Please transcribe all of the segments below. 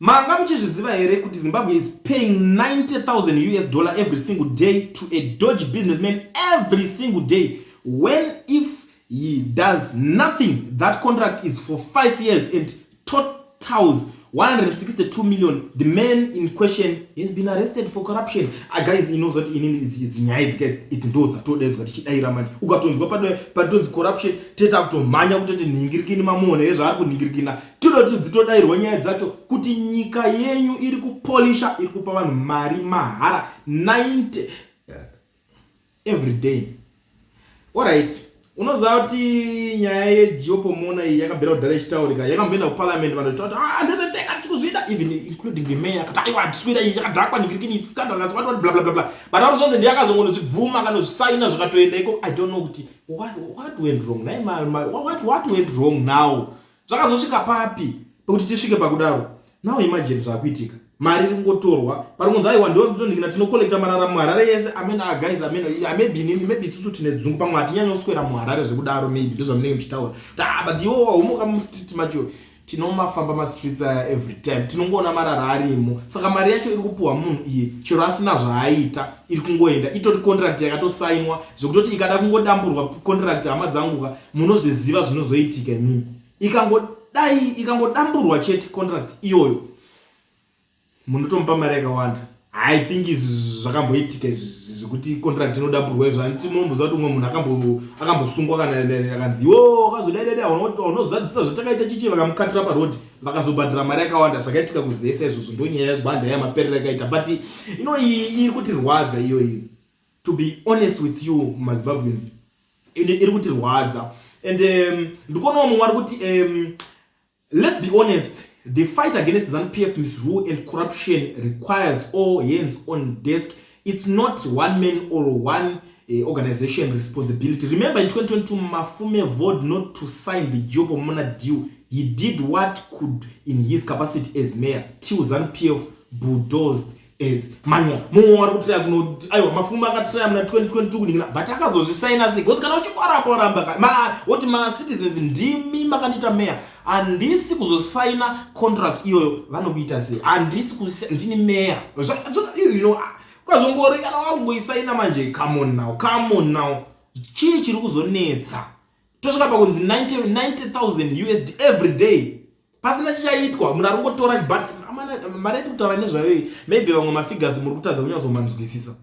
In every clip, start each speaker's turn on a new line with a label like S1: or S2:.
S1: Manga muchizviziva here kuti Zimbabwe is paying 90,000 US dollar every single day to a dodgy businessman every single day when if he does nothing that contract is for 5 years and totals 162 million? The man in question has been arrested for corruption. Guys, inozoti inini idzi nyaya idzi, guys, idzi ndo dzatodaidzwa tichidayira manje. Ukatonzwa patonzi corruption, teta kutomhanya kutoti nhingirikini mamuone here zvaari kunhingirikina. Tinoti dzitodayirwa nyaya dzacho kuti nyika yenyu iri kupolisha, iri kupa vanhu mari mahara 90 every day. Alright, unoziva kuti nyaya yeGeo Pomona iyi yakabvira kudhara ichitaurika, yakamboenda kuparliament, vanhu vachitaura kuti, "Ah, ndezepfeka, hatisi kuzvida," even including the mayor akati, "Aiwa, hatisi kuida, iyi yakadhakwa, nhingirikini, scandalous, what what, bla bla bla bla." But arikuzonzi ndiye akazongonozvibvuma, akanozvisaina, zvikatoenda iko. I don't know kuti what went wrong nai what went wrong now, zvakazosvika papi pekuti tisvike pakudaro. Now imagine zvakuitika, mari iri kungotorwa, pari kunzi, "Aiwa, ndoningina tinocollecta marara muHarare yese." Amen. Ah, guys, amen. Ah, maybe inini, maybe isusu tine dzungu, pamwe hatinyanyi kuswera muHarare zvekudaro, maybe ndozvamunenge muchitaura kuti, "Ah, but iwo waumuka mustreet macho." Tinomafamba mastreets aya every time, tinongoona marara arimo. Saka mari yacho iri kupuhwa munhu iye chero asina zvaaita, iri kungoenda, itori contract yakatosainwa, zvekutoti ikada kungodamburwa contract, hama dzanguka, munozviziva zvinozoitika imini. Ikangodai ikangodamburwa chete contract iyoyo, munotomupa mari yakawanda. I think izvi zvakamboitika izvi zvekuti contract inodamburwa izvo. Handiti munomboziva kuti umwe munhu akambosungwa kana akanzi, "Iwo wakazodai, unozadzisa zvatakaita chichi," vakamukatira parodhi, vakazobhadhara mari yakawanda. Zvakaitika kuZESA izvozvo, ndo nyaya yegwanda yamaperero yakaita. But ino iyi iri kutirwadza iyoyi, to be honest with you, maZimbabweans, iri kutirwadza. And ndikuonawo mumwe ari kuti, "Let's be honest, the fight against ZANU-PF misrule and corruption requires all hands on desk. It's not one man or one organization responsibility. Remember in 2022 Mafume vowed not to sign the Geo Pomona deal. He did what could in his capacity as mayor till ZANU-PF bulldozed as manya." Mumwe wari kutraya kuno, aiwa, Mafume akatraya muna 2022 kuningina, but akazozvisaina sei? Because kana uchingoramba waramba, woti macitizens, "Ndimi makandiita meya, handisi kuzosaina contract iyoyo." Vanokuita sei? "Handisi, ndini meya." Ukazongori kana wakungoisaina manje, come on now, come on now, chii chiri kuzonetsa? Tosvika pakunzi 90,000 USD every day pasina chichaitwa, munhu ari kungotora. Mari yati kutaura nezvayo iyi, maybe vamwe mafigures muri kutadza kunyatsomanzwisisa.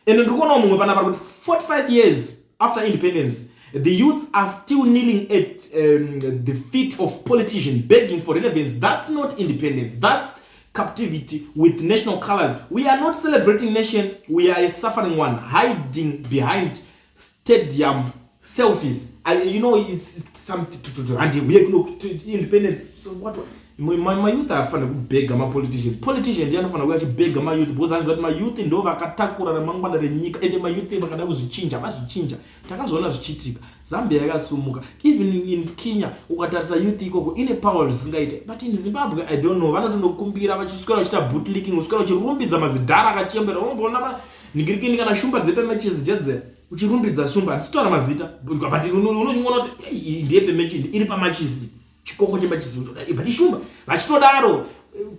S1: And ndiri kuonawo mumwe panapa kuti 45 years after independence, the youths are still kneeling at the feet of politician begging for relevance. That's not independence, that's captivity with national colors. We are not celebrating nation, we are a suffering one hiding behind stadium selfies. It's something to and we are independence, so what? Mayouth afanira kubhega mapolitician? Politician ndiye anofanira kuya achibhega mayouth, because anoziva kuti mayouth ndo vakatakura ramangwana renyika. Ende mayouth vakada kuzvichinja, vazvichinja. Takazviona zvichiitika, Zambia yakasumuka, even in Kenya ukatarisa youth ikoko ine power zvisingaite. But in Zimbabwe, I don't know, vanotondokumbira, vachiswera vachiita bootlicking, uswera uchirumbidza mazidhara akachembera. Unomboona ningirikini kana shumba dzepemachisi jedze, uchirumbidza shumba, hatisi kutaura mazita, but unochiona kuti ndiye pemechi iri pamachisi, chikoko chemachisi, but ishumba. Vachitodaro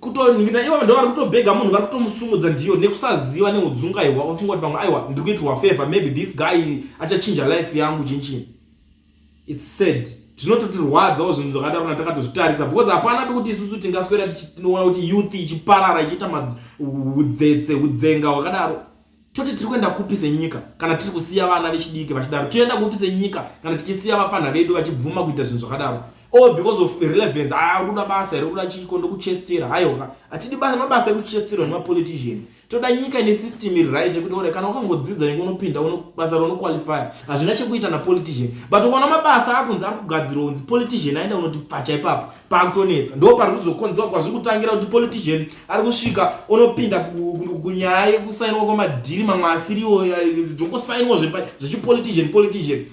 S1: kutoningira ivo ndo vari kutobhega munhu, vari kutomusumudza ndiyo nekusaziva neudzungairwa. Ofunga kuti pamwe, "Aiwa, ndiri kuitirwa favor, maybe this guy achachinja life yangu," chinchini. It's sad, zvinototirwadzawo zvinhu zvakadaro na takatozvitarisa, because hapana pekuti isusu tingaswera tinoona kuti youth ichiparara, ichiita udzetse, udzenga hwakadaro. Toti tiri kuenda kupi senyika kana tiri kusiya vana vechidiki vachidaro? Toenda kupi senyika kana tichisiya vapfanha vedu vachibvuma kuita zvinhu zvakadaro, all because of relevance? Ah, uri kuda basa here? Kuda chiko? Ndokuchestera. Aiwa, hatidi basa, mabasa ekuchesterwa nemapolitician. Toda nyika ine system iri right yekuti ore kana wakangodzidza nyika unopinda basa raunoqualifya, hazvina chekuita napolitician. But ukaona mabasa akunzi ari kugadzirwa, kunzi politician aenda unoti pfacha ipapo, paakutonetsa. Ndo pari kuzokonzewa kwazviri kutangira kuti politician ari kusvika unopinda kunyaya yekusainwa kwamadeal mamwe asiriwo, zvongosainwa zvechipolitician. Politician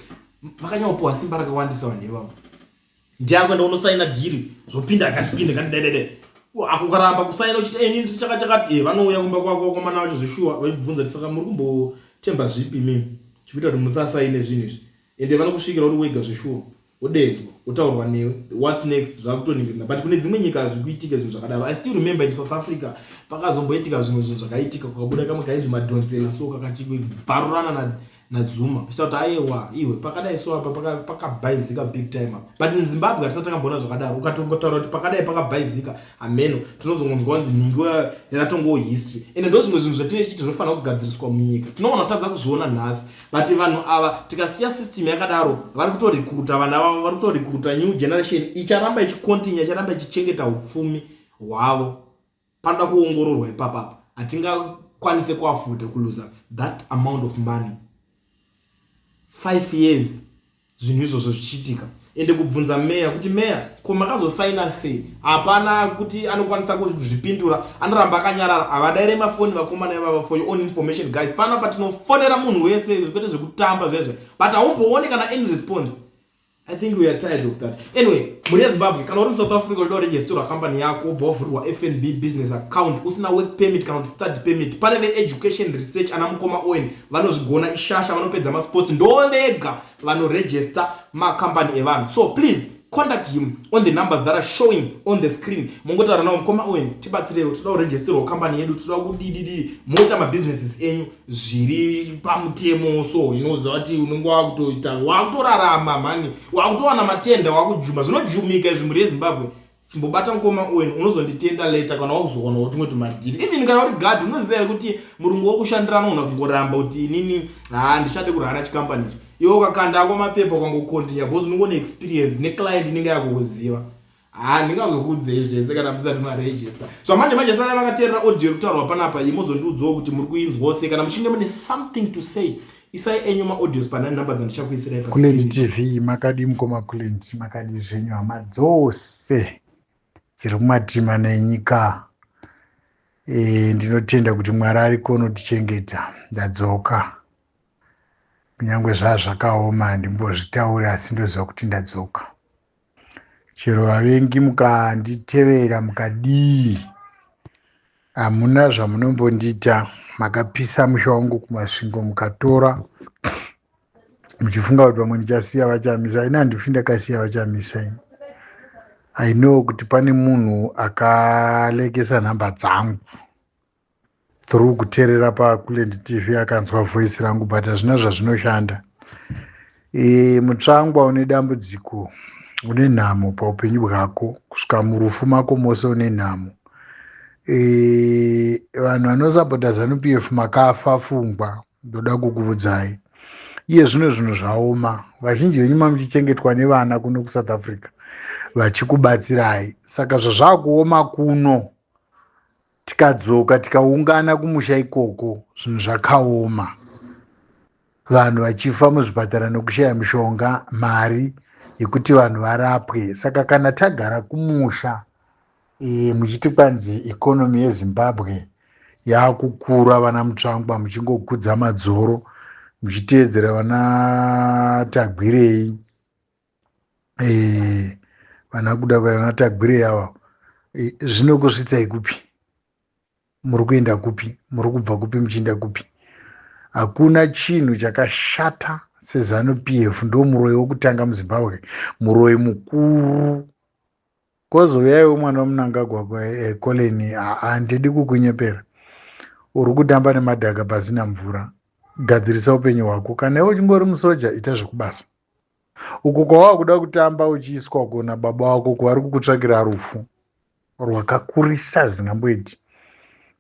S1: vakanyanyopiwa simba rakawandisa vanhu ivavo, ndiye akuenda unosaina deal, zvopinda, akachipinda kati dai dai dai. Ukaramba kusaina uchiti, "Ini ndiri chakati chakati," vanouya kumba kwako, vakomana vacho zveshuwa, vachibvunza kuti, "Saka muri kumbotemba zvipi mimi chikuita kuti musasaine zvinhu izvi?" Ende vanokusvikira uri wega zveshuwa. Wodedzwa, wotaurwa newe, what's next? Zvakutoningirina. But kune dzimwe nyika zvikuitika zvinhu zvakadaro. I still remember in South Africa pakazomboitika zvimwe zvinhu zvakaitika, kwakabuda kamwe kainzi Madonsela, so kakachibvarurana naZuma achiita kuti aiwa, iwe, pakadai so apa pakabhaizika big time apa. But in Zimbabwe hatisati takamboona zvakadaro. Ukatongotaura kuti pakadai pakabhaizika, hameno, tinozongonzwa kunzi nhingi yaratongowo history. Ende ndo zvimwe zvinhu zvatinenge tichiti zvinofanira kugadziriswa munyika. Tinogona kutadza kuzviona nhasi, but vanhu ava, tikasiya system yakadaro, vari kutorecruita vana vavo, vari kutorecruita new generation icharamba ichicontinue, icharamba ichichengeta upfumi hwavo. Panoda kuongororwa ipapapa. Hatingakwanise kuafforda kuluza that amount of money, 5 years zvinhu izvozvo zvichiitika. Ende kubvunza meya kuti, "Meya, ko makazosaina sei?" Hapana kuti anokwanisa kuzvipindura, anoramba akanyarara. Havadaire mafoni vakomana ivava. For your own information, guys, panapa tinofonera munhu wese, kwete zvekutamba zvezve, but haumbooni kana any response. I think we are tired of that. Anyway, mhuri yeZimbabwe, kana uri muSouth Africa uchida kuregisterwa kambani yako, wobva wavhurirwa FNB business account, usina work permit kana kuti study permit, pane veeducation research, ana mukoma Owen vanozvigona, ishasha, vanopedza masports, ndo vega vanoregister makambani evanhu. So please contact him on the numbers that are showing on the screen. Mongotaura nawo, "Mukoma Owen, tibatsirewo, toda kuregisterwa kambani yedu, toda kudididi." Moita mabusinesses enyu zviri pamutemo. So inoziva kuti unenge wakutoita, wakutorarama mani, wakutowana matenda, wakujuma, zvinojumika izvi. Mhuri yeZimbabwe, chimbobata mukoma Owen, unozonditenda later kana wakuzowanawo tumwe tumadhiri. Even kana uri gadhi, unoziva here kuti murungu wokushandira anogona kungoramba kuti, "Inini ha, ndishande kurana chikampani ichi"? Iwe ukakandako mapepa, ukangocontinue, because unenge une experience neclient inenge yakukuziva. Ha, ndingazokuudzei zvese kana musati maregister. Zvamanje manje, sana makateerera audio yekutaurwa panapa iyi, mozondiudzawo kuti muri kuinzwawo sei. Kana muchinge mune something to say, isai enyu maaudios pane namba dzandichakuisirai.
S2: Kulend TV, makadi mukoma Kulend? Makadi zvenyu, hama dzose dziri kumatima nenyika? Ndinotenda kuti Mwari ariko unotichengeta. Ndadzoka, kunyange zvaa zvakaoma, handimbozvitauri, asi ndoziva kuti ndadzoka. Chero vavengi mukanditevera, mukadii, hamuna zvamunombondiita. Makapisa musha wangu kuMasvingo, mukatora muchifunga kuti vamwe ndichasiya vaChamisa. Ini handifi ndakasiya vaChamisa. Ini I know kuti pane munhu akalekesa nhamba dzangu through kuteerera paKulend TV, akanzwa voice rangu, but hazvina zvazvinoshanda. Mutsvangwa, une dambudziko, une nhamo paupenyu hwako, kusvika murufu mako mose une nhamo. Vanhu vanosapota ZANU PF, makafa pfungwa. Ndoda kukuudzai iye zvino, zvinhu zvaoma. Vazhinji venyu mamuchichengetwa nevana kuno kuSouth Africa vachikubatsirai, saka zvazvakuoma kuno, tikadzoka tikaungana kumusha ikoko, zvinhu zvakaoma. Vanhu vachifa muzvipatara nokushaya mishonga, mari yekuti vanhu varapwe. Saka kana tagara kumusha, muchiti kwanzi economy yeZimbabwe yaakukura, vana Mutsvangwa muchingokudza madzoro, muchiteedzera vana Tagwirei, vana kuda vana Tagwirei ava, zvinokusvitsai kupi? Muri kuenda kupi? Muri kubva kupi muchienda kupi? Hakuna chinhu chakashata seZANU PF. Ndo muroyi wokutanga muZimbabwe, muroyi mukuru. Kwozouyaiwo mwana waMunangagwa, Colin. Handidi kukunyepera, uri kutamba nemadhaka pasina mvura. Gadzirisa upenyu hwako. Kana iwe uchingori musoja, ita zvekubasa uko kwawava kuda kutamba uchiiswa kona baba wako, kuvari kukutsvakira rufu rwakakurisa zingamboiti.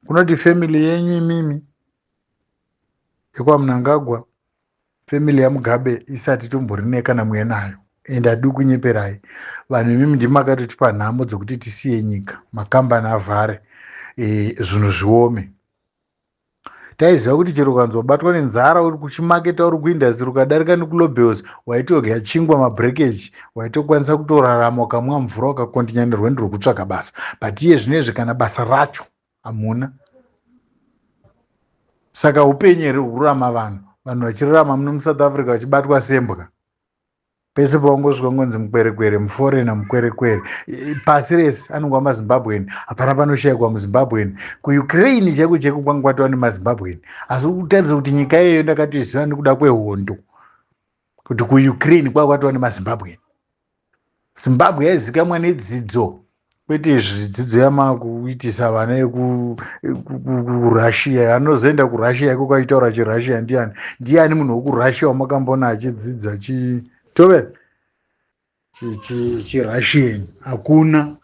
S2: Kunoti family yenyu imimi yekwaMunangagwa, family yaMugabe isati tomborine kana mweya nayo. Ende hadii kunyeperai vanhu, imimi ndimi makatotipa nhamo dzokuti tisiye nyika, makambani avhare, zvinhu zviome. Taiziva kuti chero ukanzobatwa nenzara uri kuchimaketa, uri kuindustry, ukadarika nekuLobels, waitodya chingwa mabreakage, waitokwanisa kutorarama, ukamwa mvura, ukacontinue nerwendo rwekutsvaga basa. But iye zvinezvi kana basa racho hamuna. Saka upenyu here hururama vanhu? Vanhu vachirarama muno muSouth Africa vachibatwa sembwa pese paungosvika, ngonzi mukwerekwere, muforeigner, mukwerekwere. Pasi rese anongova maZimbabwean, hapana panoshayikwa muZimbabwean. KuUkraine chaiko chaiko kwanga kwatova nemaZimbabwean, asi kutarisa kuti nyika iyoyo ndakatoiziva nekuda kwehondo, kuti kuUkraine kwanga kwatova nemaZimbabwean. Zimbabwe yaizikamwa nedzidzo kwete izvi dzidzo yamakuitisa vana yekuRussia. Anozoenda kuRussia ikoko achitaura chiRussia ndiani? Ndiani munhu wekuRussia wamakamboona achidzidza chitove chiRussian? Hakuna.